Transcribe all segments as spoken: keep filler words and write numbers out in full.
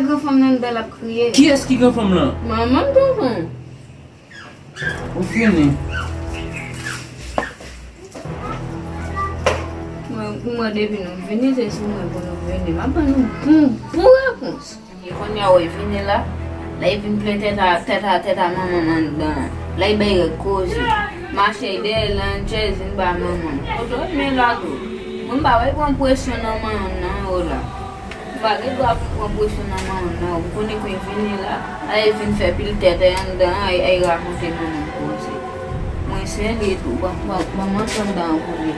Granfanm nan anndan l ap kriye. Kiyès ki granfanm lan? Manman m, tonton. Ou fini. Mwen, mwen depi nou vini, se sou mwen pou nou vini. M ap ban nou bon, bon repons. E kounye a, w vini la, la y vin plen tèt a, tèt a, tèt a manman m anndan. La y bay rèd koze. Mache dèyè l nan chèz vin ba manman m. Kote w men la tou? Mwen m pa wè pran presyon nan manman m nan, o la. M pa gen dwa pou m pran presyon nan manman m nan. Ou konnen kwen vini la, ay vin fè pil tèt ay anndan, ay, ay rakonte manman m koze. Mwen se li tou, ban, ban, ban m antre anndan an pou li.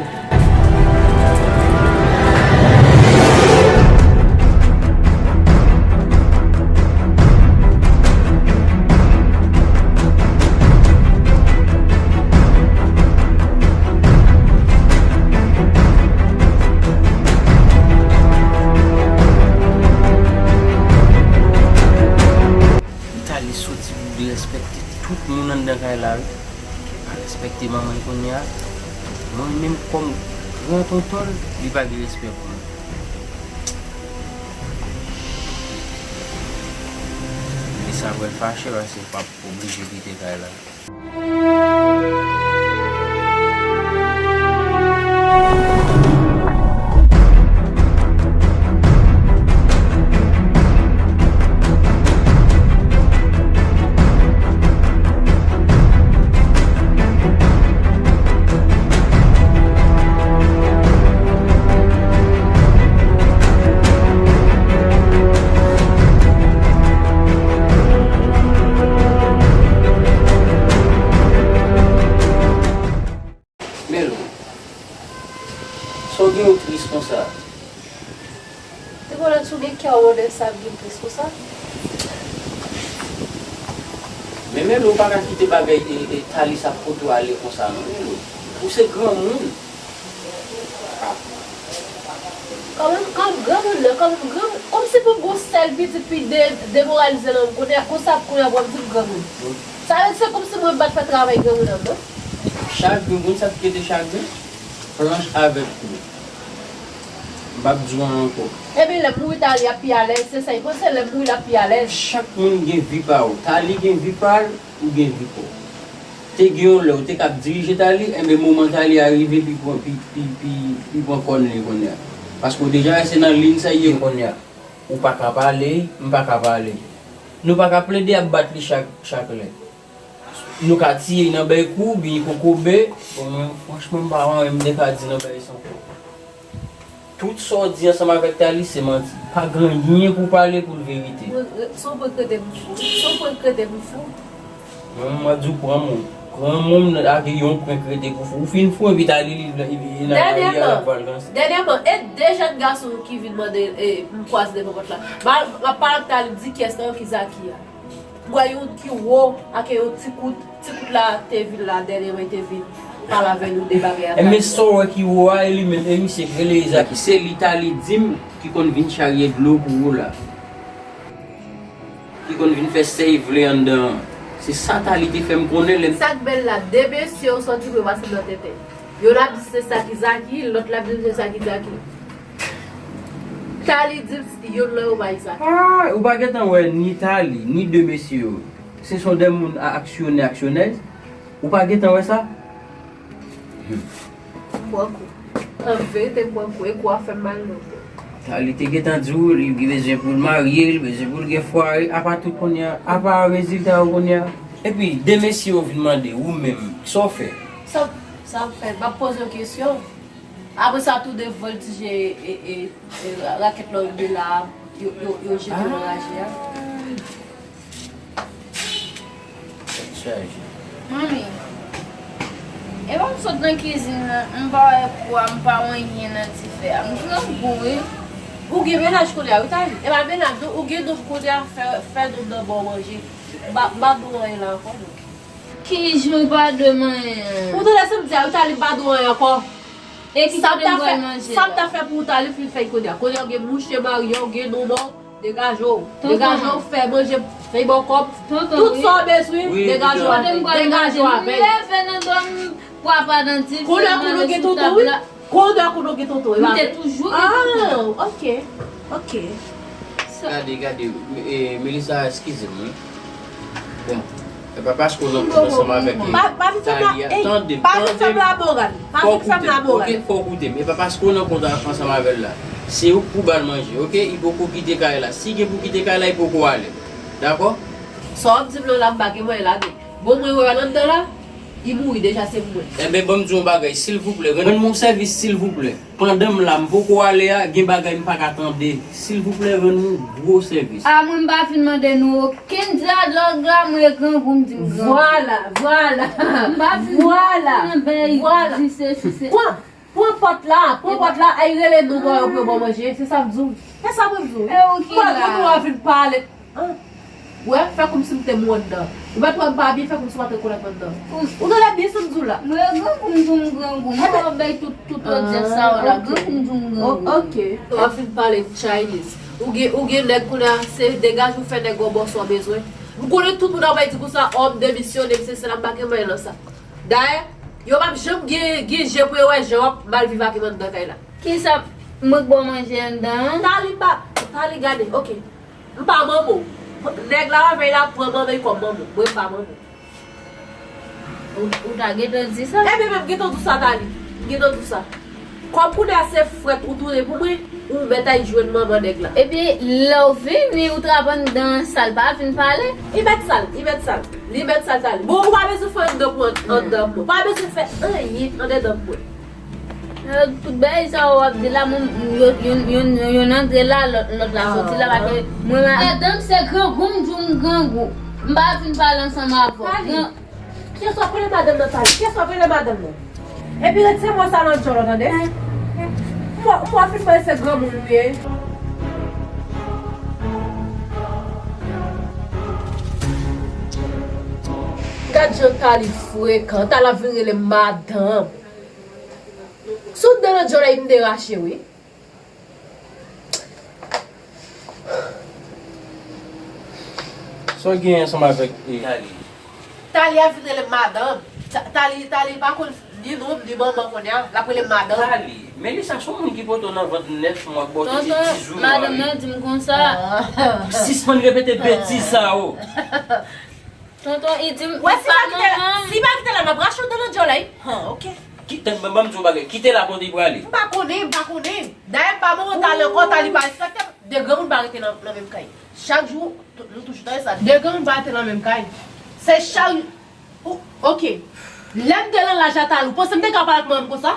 Tali soti pou derespekte tout moun anndan kay la, wi. Li pa respekte manman l kounye a. Mwen menm kòm gran tonton l, li pa gen respè pou mwen. Li sa pral fache paske l p ap oblije kite kay la. Melo, sa w gen w tris konsa? Depi lè sou gen kè w, lè sa vin tris konsa. Men Melo, ou pa ka kite bagay e, e Thalie sa pote w ale konsa non, Melo. Ou se granmoun. Ah. Kanmenm, kanmenm, granmoun nan, kanmenm, granmoun. Kòmsi pou m gon sèl pitit pi de, demoralize nan m kounye a, konsa kounye a pou w ap di m granmoun. Sa vle di se kòmsi mwen pa t fè travay granmoun nan m non. Chagren, ou konn sa k rete chagren? Planch avèk klou. M p ap di w anyen ankò. Ebyen, lè m mouri Thalie ap pi alèz, se sa y panse, lè m mouri l ap pi alèz. Chak moun gen vi pa w. Thalie gen vi pa l, ou gen vi pa w. Te gen yon lè, ou te k ap dirije Thalie, enben, moman Thalie a rive, pi pran, pi, pi, pi, pi pran kòn li kounye a. Paske w deja wè se nan liy sa y ye kounye a. Ou pa ka pale, m pa ka pale. Nou pa ka plede ap bat li chak, chak lè. Nou ka tiye nan bèy kou, byen kokobe. Bon, mwen, franchman, m pa renmen m te ka di nan bèy san kou. Tout sa w di ansanm avèk Thalie, se manti. Pa gen anyen pou w pale pou l verite. Mwen, se yon prank rete pou fou. Se yon prank rete pou fou. Mwen, mwen di w pran mwen. Pran mwen, m ap yon prank rete pou fou. Ou fin fou, epi Thalie, li, li, li nan lari a, l ap pral ranse. Dènyèman, e de jèn gason ki vin mande, e, m kwaze devan pòt la. M ap, m ap pale ak Thalie, m di kiyès nan yo ki Zaki a. M wè youn ki wo ak yon ti kout, ti kout la te vin la dènyèman, te vin pale avè nou de bagay a. Enben sa w wè ki wo a, e li menm, e misye k rele Zaki. Se li Thalie di m ki konn vin charye dlo pou ou la. Ki konn vin fè sa y vle anndan an. Se sa Thalie te fè m konnen lè m. Sa k bèl la, de mesye yo sòti pou yo pase nan tenten. Youn ap di se sa ki Zaki, lòt la ap di se sa ki Zaki. Thalie di m si youn nan yo pa egzak. Ah, ou pa gentan wè ni Thalie, ni de mesye yo. Se son de moun a aksyonè, aksyonèz. Ou pa gentan wè sa? M pran kou. An verite, m pran kou. E kou a fè m mal non. Thalie te gentan di w, li bezwen pou l marye, li bezwen pou l gen fwaye. Apa tout kounye a, apa rezilta yo kounye a. Epi, de mesye yo vin mande, ou menm, sa w fè? Sa, sa m fè, m ap poze yon kesyon. Apre sa, tou de vòltije e, e, e, e rakèt la yo de la, yo, yo, yo jete nan raje a. Tèt chaje. Manmi, e pa m sot nan kizin nan, m pa wè kou a, m pa wè anyen nan dife a. M grangou, wi. Ou gen mennaj kounye a, wi, Thalie. E pa mennaj, non, ou gen nonm kounye a, fè, fè nonm nan ba w manje. M pa, m pa dwe anyen la ankò, non. Ki jan w pa dwe manyen an? Ou tande sa m di a, wi, Thalie, m pa dwe anyen ankò. E ki kote m pral manje la? Sa m ta fè pou ou, Thalie, fin fè kounye a. Kounye a, ou gen mouche marye, ou gen nonm, degaje w. Degaje w, fè manje, fè bò kòb. Tout sa w bezwen, degaje w avè l. Degaje w avè l. Leve nan dòmi, papa nan dife, manje sou tab la. Kounye a, kounye a, ou gen tonton, wi. Kounye a, kounye a, ou gen tonton, wi. M te toujou gen tonton. Ah, ok. Ok. Gade, gade, e, Melissa, eskize m, wi. Bon, e pa paske w nan kont ansanm avèk, e, Pa, pa vin fè m la, Thalia. Ey, tande m, pa vin fè m tande m. Lamoral. Pa Fò w vin fè m koute m, lamoral. Ok? Fò w koute m. E pa paske w nan kont ansanm avè l la. Se ou k pou ba l manje, ok? Li poko kite kay la. Si gen pou kite kay la, li poko ale. Dakò? Sa w ap di m lan la, m pa gen mwayen lage. Bon, mwen wè l anndan la, li mouri deja, se mwen. Enben, ban m di w yon bagay, silvouplè, rann mwen yon sèvis, silvouplè. Pandan m la, m poko ale a, gen bagay m pa ka tande. Silvouplè, rann nou gwo sèvis. A, mwen m pa fin mande nou okenn dyalòg la, mwen grangou, m di m grangou. Vwala, vwala. M pa fin Vwala, mande vwala. Di se, si se. Pran, pran pòt la, pran pòt la, ay rele nou ba yo pou yo ba w manje, se sa m di w. Se sa mwen di w. E ou ki Mwen la? Kote w a vin pale. An. Wè, fè kòmsi m te mou anndan. Ou mèt wè m pa byen, fè kòmsi w pa te konnen m anndan. Ou tande byen sa m di w la? Mwen grangou, m di w m grangou. M pa bay tout, tout odyans sa yo la. Ah, ok. Grangou, m di w m O- grangou. Ok. W ap fin pale Chinese. Ou gen, ou gen nèg kounye a, se degaje w fè nèg yo ba w sa w bezwen. M konnen tout moun ap bay di konsa, ò, m demisyone, m se sela, m pa gen mwayen nan sa. Dayè, yo p ap janm gen, gen je pou yo wè jan w ap mal viv ak yo anndan kay la. Kisa mwen k ba w manje anndan an? Tali m pa, Tali gade, ok. M pa manman w. Nèg la avèy la pran manman l kòm manman w. Mwen m pa manman w. Ou, ou ta gentan di sa? Ebyen, men m gentan di w sa, Tali. M gentan di w sa. Kòm kounye a se frèt ou tounen pou mwen, ou mèt al jwenn manman nèg la. Epi, lè w vini, ou trap anndan sal, pa vin pale. Li mèt sal, li mèt sal. Li mèt sal, Tali. Bon, ou pa bezwen fè anndan pou an-, anndan pou mwen. Ou pa bezwen fè anyen andedan pou mwen. Yo, tout bagay sa yo w ap di la, mwen, yo, youn, youn, youn antre la, lòt, lòt la soti la, paske mwen, madanm se grangou, m di w m grangou. M pa vin pale ansanm avè w. Tali, kiyès w ap rele madanm nan, Tali? Kiyès w ap rele madanm nan? Epi retire mo sa nan djòl ou, tande? M wè, m wè fin pale se granmoun ou ye. Gad jan Tali frekan, Tali ap vin rele m madanm. Sou dan nan djòl la, m te rache, wi. Sa w gen ansanm avèk, e, Tali? Tali ap vin rele m madanm. Ta-, Tali, Tali pa konn ni non m ni manman kounye a. L ap rele m madanm. Tali, Melissa se yon moun ki pote w nan vant nèf mwa, k ba w tete dizwit mwa, wi. Tonton, madanm nan di m konsa. Ah. Sispann repete betiz sa yo. Tonton, li di m, wè, si pa kite la, si pa kite la, m ap rache w dan nan djòl la, wi. Han, ok. Kite, ban, ban m di w bagay. Kite la kote li prale. M pa konnen, m pa konnen. Dayè, m pa manman Tali ankò, Tali pa respekte m. De granmoun pa rete nan, nan menm kay. Chak jou, tou-, nou toujou tande sa. De granmoun pa rete nan menm kay. Se chak, ou, ok. Lè m te nan laj a Tali, ou panse m te ka pale ak manman m konsa?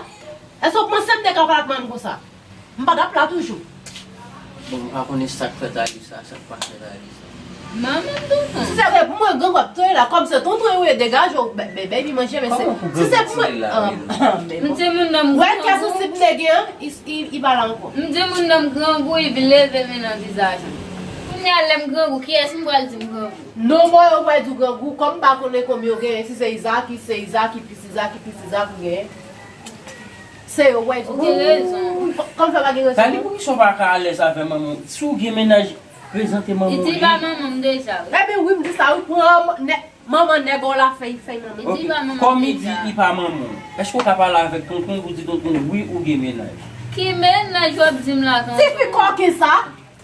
Èske w panse m te ka pale ak manman m konsa? M pa t ap la toujou. Bon, m pa konnen sa k fè Tali sa, sa k pa fè Tali sa. Manman m tonton. Si se vre pou mwen, grangou ap touye la, kòm se tonton ou ye, degaje w, ba-, ba-, bay li manje, men se, si se pou mwen, ah, men bon. M di moun nan m grangou. Wè, kè sansib nèg gen an, i, i, i pa la ankò. M di moun nan m grangou, li vin leve men nan vizaj mwen. Kounye a, lè m grangou, kiyès m pral di m grangou? Non, mwen, yo pral di w grangou, kòm m pa konnen konbyen w genyen, si se Izaki, se Izaki, plis Izaki, plis Izaki w genyen. Se yo, wè, ou gen rezon. Kò-, kòm fè pa gen rezon. Tali, poukisa w pa ka alèz avè manman w? Si w gen mennaj, prezante manman w li. Li di pa manman m deja, wi. Ebyen, wi, m di sa, wi, pran nè-, manman nèg ou la, fè, fè manman. Li di pa manman m deja. Ok, kòm li di li pa manman w, èske w ka pale avèk tonton pou di tonton wi ou gen mennaj? Ki mennaj w ap di m la, tonton? Tifi kòken sa.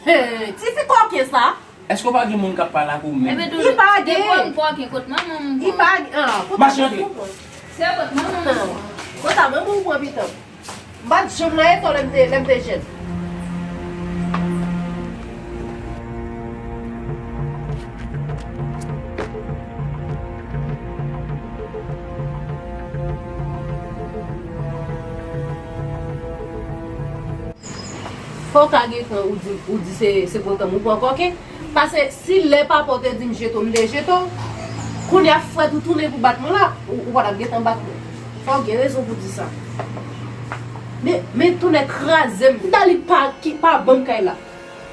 Hey, tifi kòken sa. Èske w pa gen moun k ap pale ak ou menm? Ebyen, tonton, depi w pa gen kòken, kot manman m pran? Li pa gen, ah, kot manman m pran? Se kot manman m pran. Kot a manman w pran pito? M pa t janm nan eta w lè m te, lè m te jèn. Fò w ka gen tan ou di, ou di se, se pwogram ou pran kòken. Paske si lè papa w te di m jete w, m te jete w, kounye a frèt ou tounen pou bat mwen la, ou, ou pa t ap gentan bat mwen. Fò w gen rezon pou di sa. Men, men tounen kraze m. Dali pa, ki pa ban m kay la.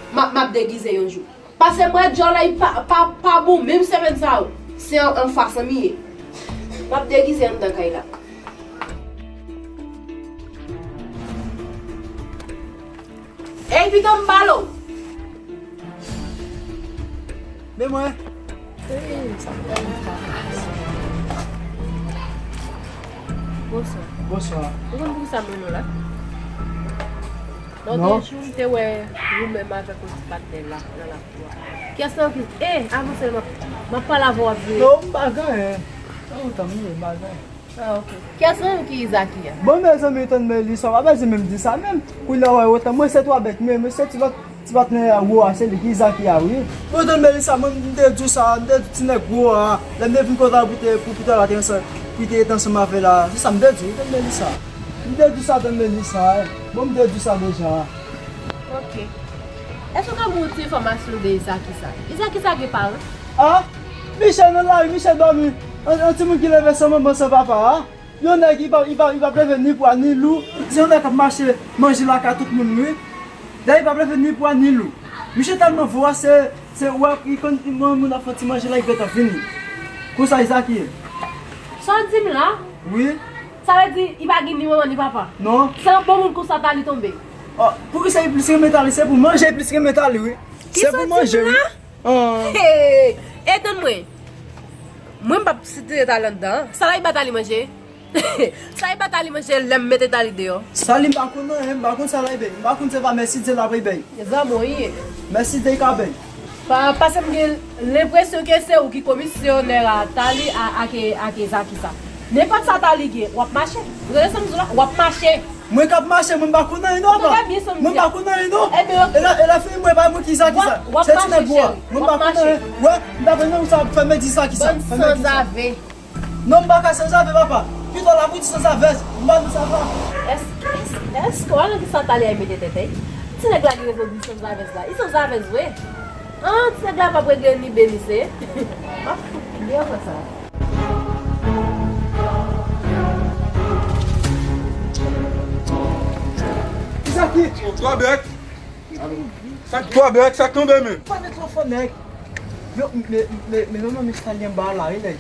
M ap, m ap degize yon jou. Paske m wè djòl la, li pa, pa, pa bon, menm semèn sa yo. Se an, anfas an m ye. M ap degize anndan kay la. Ey, pitan m pale w. Men mwen. Bonswa. Bonswa. Ou konn poukisa m rele w la? Lòt jou, m te wè ou menm avèk yon ti patnè la nan lakou a. Kiyès nan ki, eh, avanse, m ap, m ap pale avè w, w ap vire. Non, m pa gen anyen. Oh, tanmiye, m pa gen anyen. Ah, ok. Kiyès nan ki Izaki a? Bon, mezanmi, tann Melisa, w pa bezwen menm di sa menm. Kounye a, w wè, otan mwen, se twa bèk, men, men se ti lòt, ti patnè a, wo a, se li ki Izaki a, wi. Bon, tann Melisa, mwen, m te di w sa, m te di ti nèg wo a, lè m te vin kote a pou te, pou, pou te la te ansanm, pou te rete ansanm avè la, se sa m te di w, tann Melisa. M te di w sa, tann Melisa, eh. Bon, m te di w sa deja. Ok. Èske w ka ban yon ti enfòmasyon de Izaki sa? Izaki sa gen paran? Ah, Michel nan lari, Michel dòmi. Yon, yon timoun ki leve san manman, san papa a. Yon nèg, li pa, li pa, li pa leve ni pwa ni lou. Se yon nèg k ap mache manje lakay tout moun, wi. Dayè, li pa leve ni pwa ni lou. Michel tèlman vo a, se, se, wè, li konn, moun, moun ap fè ti manje la, li gentan vini. Konsa Izaki ye. Sa w di m la? Wi. Sa vle di, li pa gen ni manman ni papa? Non. Se yon bon moun konsa Tali tonbe? Oh, poukisa li plis renmen Tali? Se pou manje li plis renmen Tali, wi. Se pou manje, wi. Kisa w di m la? Ah. Hey! E tann mwen. Mwen m p ap site Tali anndan. Sa Tali ba Tali manje? Sa Tali ba Tali manje lè m mete Tali deyò? Tali m pa konn anyen, m pa konn sa Tali bay. M pa konn se pa mèsidye l ap bay. Zanmi w ye. Mèsidye l ka bay. Pa, paske m gen lenpresyon ke se ou ki komisyonè a Tali a, ake, ake Zaki sa. Nenpòt sa Tali gen, w ap mache. Ou tande sa m di w la? W ap mache. Mwen k ap mache, mwen m pa konn anyen non, papa. Mwen m pa konn anyen non. E la, e la fini mwen, pa mwen ki Zaki sa. Se ti nèg bò a. Mwen m pa konn anyen. Wè, m ta pran nan ou sa, fè m di Zaki sa. Fè m di sa. Non, m pa ka sanzave, papa. Pito la pou di sanzavèz. M pa di sa, papa. Èske, èske, èske w wè nan ki sa Tali a mete tèt li? Ti nèg la gen rezon di sanzavèz la. Li sanzavèz vre. Ah, ti nèg la p ap regle ni be ni se. M ap fout li deyò konsa. Kisa ki? Twa bèk. Sa k twa bèk, sa k tonbe men. Pa met twò fò, nèg. Yo, men, men, men, men, men, men, Stalyen ba la, wi, nèg.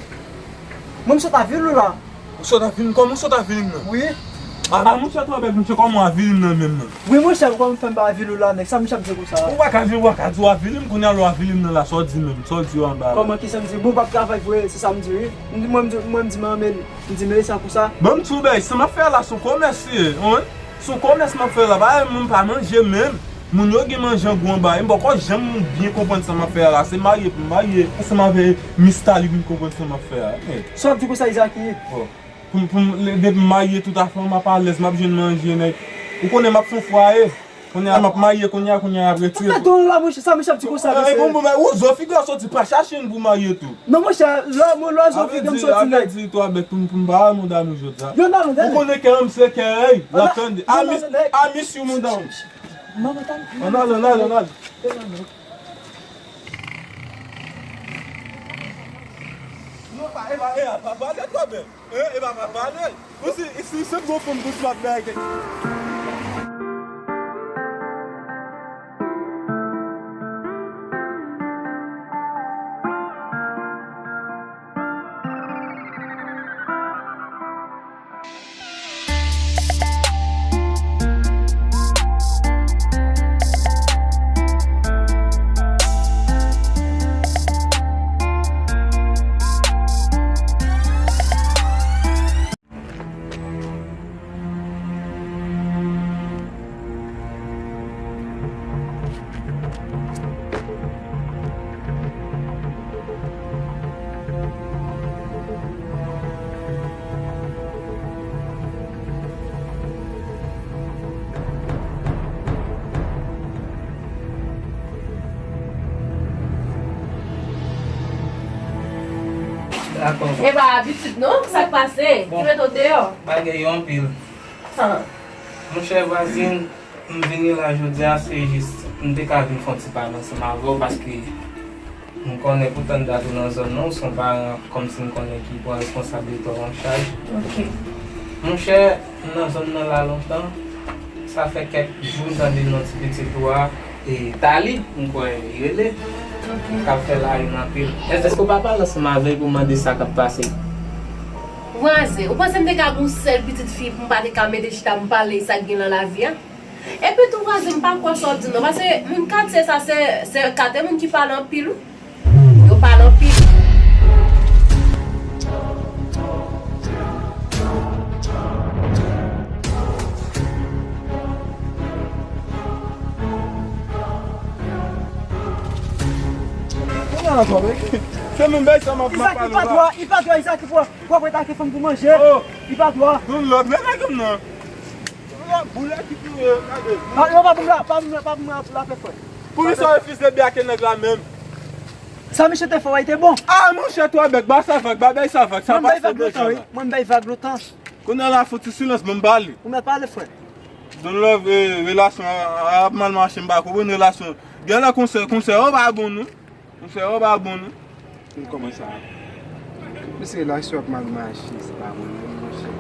Mwen, m sot a vil ou la. Ou sot a vil, kòman ou sot a vil m nan? Wi. A, a, monchè, twa bèk, monchè, kòman w avili m nan menm nan? Wi, monchè, kòman fè m pa avili w la, nèg? Sa monchè ap di konsa? Ou pa ka vin, ou pa ka di w avili m, kounye a lè w avili m nan la, sa w di menm, sa w di yo anba la? Kòman, kisa m di? Bon, w p ap travay vre, se sa m di, wi. M di, mwen, m di, mwen, m di, m renmen li. M di, men sa konsa. Bon, m di w, bèy, sa m ap fè a la, se yon kòmès li ye, wi. Se yon kòmès m ap fè la, pa moun pa manje menm. Moun yo gen manje an gou anba, e m poko janm byen konprann sa m ap fè a la. Se marye pou m marye ansanm avè Miss Tali pou m konprann sa m ap fè a. Sa w ap di konsa, Izaki? Bon. Pou m, pou m, depi m marye tout afè m ap alèz, m ap jwenn manje, nèg. Ou konnen m ap fè yon fwaye. Kounye a m ap marye, kounye a, kounye a y ap retire. Gade w la, monchè, sa monchè ap di konsa, mesye. Bon, bon, men, ou zo figi a soti, pa chache youn pou marye tou. Non, monchè, lè, lè zo figi a m soti, nèg. Avè di, twa bèk pou m, pou m pa wè moun damou jodi a. Yo, nan, ou konnen kè m se kè, ey, l ap tande. Amis, amis, you moun damou. Ann ale, ann ale, ann ale. Non, pa, e pa, e pa, pa, pa, twa bèk. Eh, e pa, pa pale. Ou si, si, si, bon fanm, bon smat, men, Dakò. E pa abitid non, sa k pase? Ki mete w deyò? Bagay yo anpil. Monchè vwazin, m vini la jodi a, se jis m te ka vin fè yon ti pale ansanm avè w, paske m konnen pou tann dat ou nan zòn nan, ou se yon paran, kòmsi m konnen ki pran responsablite w an chaj. Ok. Monchè, m nan zòn nan la lontan, sa fè kèk jou m tande non ti pitit ou a, e Tali, m kwè li rele, k ap fè lari n anpil. Èske w pa pale ansanm avè l pou mande sa k ap pase? Vwazen, ou panse m te ka gen yon sèl pitit fi pou m pa te ka mete chita m pale sa k gen nan lavi a? Epi tou vwazen, m pa kwè sa w di non, paske moun katye sa se, se katye moun ki pale anpil wi. Yo pale anpil. Se menm bagay sa m ap pale la. Izak, li pa dwa, li pa dwa, Izak, pou w ap atake fanm pou manje. Li pa dwa. Don lòd, men nèg m nan. Boulè ki pou yo, gade. Pa, non, pa pou m la, pa pou m la, pa pou m la, pa pou m la fè frè. Poukisa w refize byake nèg la menm? Sa misye te fè w, li te bon. Ah, monchè, twa bèk, ba sa vag, ba bay sa vag, sa pase deja la. Mwen bay vag lontan. Kounye a la, fouti silans, ban m pale. Ou mèt pale, frè. Don lòd, eh, relasyon an ap mal mache, m pa konprann relasyon. Gen lè konsèy, konsèy yo pa bon, non. Konsèy yo pa bon, non. M kòmanse a. Mesye, relasyon ap mal mache, se pa mwen menm, monchè.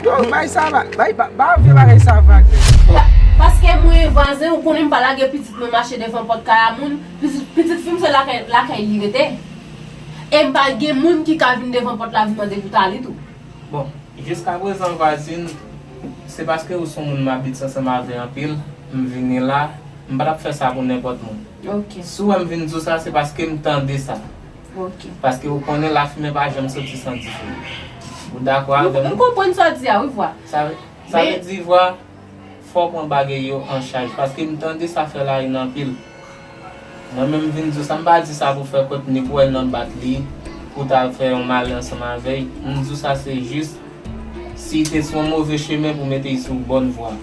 Yo, bay sa vag, bay, ba, ba vye bagay sa vag. Paske mwen vwazen, ou konnen m pa lage pitit mwen mache devan pòt kay a moun, pitit, pitit fi m se lakay, lakay li rete. E m pa gen moun ki ka vin devan pòt la vin mande pou ta li tou. Bon, jiskaprezan vwazin, se paske ou se yon moun m abitye ansanm avè anpil, m vini la, m pa t ap fè sa pou nenpòt moun. Ok. Si w wè m vin di w sa, se paske m tande sa. Ok. Paske ou konnen lafimen pa janm soti san dife. Ou dakò avè m? M konprann sa w di a, wi, vwa. Sa, sa vle di, vwa, fò w pran bagay yo an chaj, paske m tande sa fè larenn anpil. Mwen menm m vin di w sa, m pa di sa pou fè kont ni pou w al nan bat li, pou w ta fè yon malè ansanm avè l. M di w sa se jis, si l te sou yon move chemen pou mete l sou bòn vwa.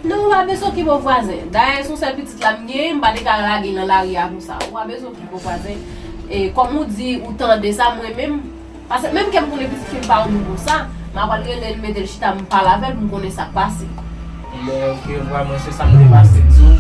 Non, ou pa bezwen okipe w vwazen. Dayè, se yon sèl pitit la m genyen, m pa te ka lage l nan lari a konsa. Ou pa bezwen okipe w vwazen. E, kòm ou di, ou tande sa, mwen menm, Paske menm ke m konnen pitit fi m pa yon moun konsa, m a pral rele l, mete l chita, m pale avè l pou m konnen sa k pase. Ebyen, ok, vwa, mwen, se sa m te pase di w.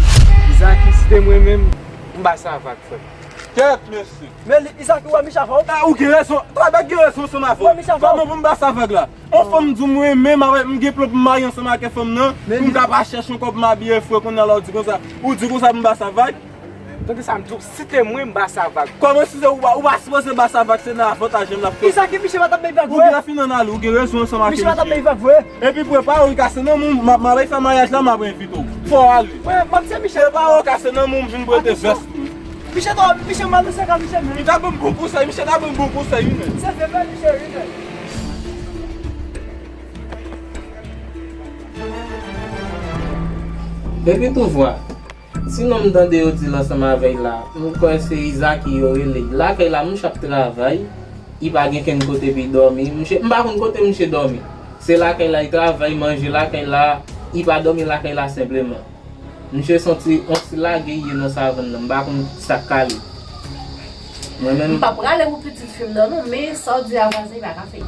Izaki, si te mwen menm, m ba sa vag, frè m. Kèt, mesye. Men li, Izaki, ou wè Micha fò? Ah, ou gen rezon. Twa bèk gen rezon ansanm avè w. Ou wè Micha fò? Kòman pou m ba sa vag la? On fanm di w mwen menm avè m gen plan pou m marye ansanm ak fanm nan, pou m ta pa chèche yon kòb m abiye fre, kounye a la ou di konsa. Ou di konsa pou m ba sa vag? Tande sa m di w, si te mwen, m ba sa vag. Kòman si se ou ba, ou pa sipoze ba sa vag, se nan avantaj m l ap fè. Kisa ki Miche pa t ap bay vag vre? Ou byen fin ann ale, ou gen rezon ansanm ak Miche pa t ap bay vag vre. Epi prepare w, kase nan moun, m ap, m ap fè maryaj la, m ap envite w. Fò w ale. Mwen, m ap se Miche. Prepare w, kase nan moun, vin prete vès. Miche ta, Miche mal nan sèk a Miche, men. Li ta ban m bon konsèy, Miche ta ban m bon konsèy, wi, men. Se vre, men, Miche, wi, men. Epi tou vwa. Sinon m tande yo di l ansanm avè l la, m kwè se Izaki yo rele. Lakay la, mouche ap travay, li pa gen kenn kote pou l dòmi. Mouche, m pa konn kote mouche dòmi. Se lakay la, li travay, manje lakay la, li pa dòmi lakay la senpleman. Mouche se yon ti, yon ti lage li ye nan savann nan, m pa konn sa k kale. Mwen menm. M pa prale pou pitit fi m nan non, men sa w di a vwazen, li pa ka fè.